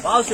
पावस.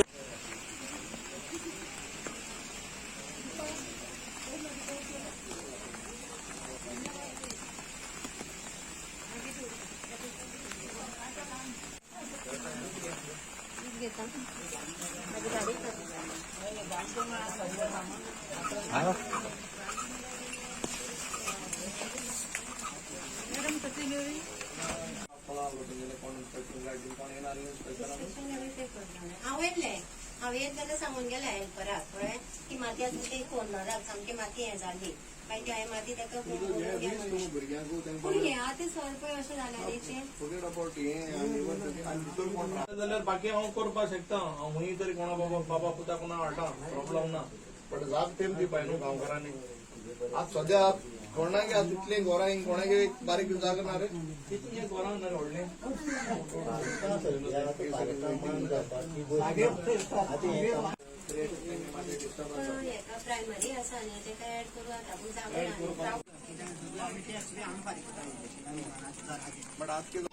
हांव येयल्लें, हांव येत तेन्ना सांगून गेलें हेल्पराक, कळ्ळें, की माती आसा ती कोर्नराक सामकी माती हें जाल्ली. मागीर ती हांवें माती ताका करून घे म्हणलें. भुरग्यांक. पूण हें आतां सर पळय अशें जालें न्ही तें. फॉरगेट अबाउट हें आनी even आनी भितर कोण रावता. जाल्यार बाकी हांव करपाक शकता. हांव हुंय तरी कोणा बाबा बाबा पुता कोणा हाडटा, प्रॉब्लम ना, बट जाग तेम दिवपाय न्हू गांवकारांनी. आज सद्या कोणाक आज तितलीं घरां हिंग कोणाक एक बारीक जागा ना रे. तितलीं घरां ना रे व्हडलीं. पण हेका प्रायमरी आसा न्ही, तेका एड करूं जाता, पूण जागो ना न्ही. बट आज कितें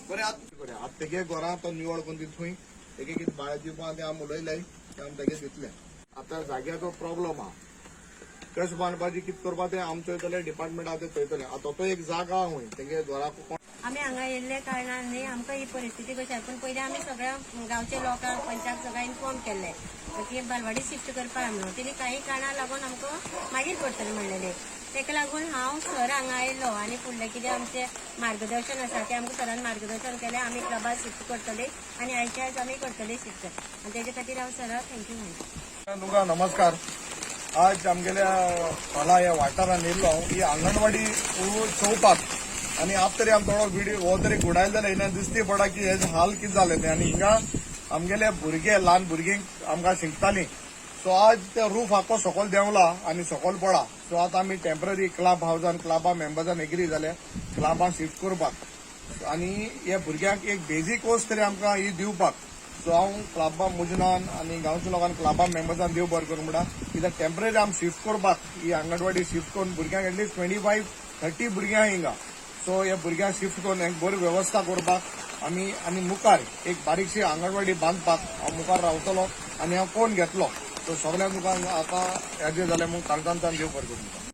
बरें, आत बरें, आत तेगे घरां तो निवळ करून दित थंय एक एक भाड्या दिवपा तें आमी उलयले, ते आमी तेगे दितले. आतां जाग्याचो प्रॉब्लम आहा, कशें बांदपाची, कितें करपा तें आमचो चोयतले, डिपार्टमेंट आहा तें चोयतले. आतां तो एक जागा आहा हुंय तेगे घराक कोण आमी हांगा येयल्ले कारणान न्ही आमकां ही परिस्थिती कशी आसा. पूण पयलीं आमी सगळ्या गांवच्या लोकांक, पंचाक सगळ्या इन्फॉर्म केल्लें की बालवाडी शिफ्ट करपाक म्हणून. तेणी काही कारणां लागून आमकां मागीर करतलें म्हणलेलें. ताका लागून हांव सर हांगा आयलो आनी फुडलें कितें आमचें मार्गदर्शन आसा तें आमकां सरान मार्गदर्शन केलें. आमी क्लबार शिफ्ट करतले आनी आयच्या आयज आमी करतले शिफ्ट आनी तेजे खातीर हांव सराक thank you म्हणटा. तुमकां नमस्कार. आज आमगेल्या हॉला ह्या वाठारान येयल्लो हांव ही आंगणवाडी चोवपाक आनी आप तरी आम थोडो व्हिडिओ हो तरी घुडायलो जाल्यार हिंगा दिसती पडा की हेजे हाल कितें जाले ते आनी हिंगा आमगेले भुरगे, ल्हान भुरगीं आमकां शिकतालीं. सो आज ते रूफ आख्खो सकयल देंवला आनी सकयल पडा. सो आतां आमी टेम्पररी क्लब हावजान, क्लबा मेंबर्सान एग्री जाले क्लबान शिफ्ट करपाक आनी हे भुरग्यांक एक बेजीक कोर्स तरी आमकां ही दिवपाक. सो हांव क्लबा मुजनान आनी गांवच्या लोकांक, क्लबा मेंबर्सान देव बरें करूं म्हणटा, कित्याक टेम्पररी आमी शिफ्ट करपाक ही अंगणवाडी शिफ्ट करून भुरग्यांक एटलिस्ट 25-30 भुरग्यां हिंगा. सो ह्या भुरग्यांक शिफ्ट करून एक बरी वेवस्था करपाक आमी आनी मुखार एक बारीकशी आंगणवाडी बांदपाक हांव मुखार रावतलो आनी हांव कोण घेतलो. सो सगळ्यांक तुका आतां हेजें जालें म्हूण काळजांतल्यान देव बरें करूं तुमकां.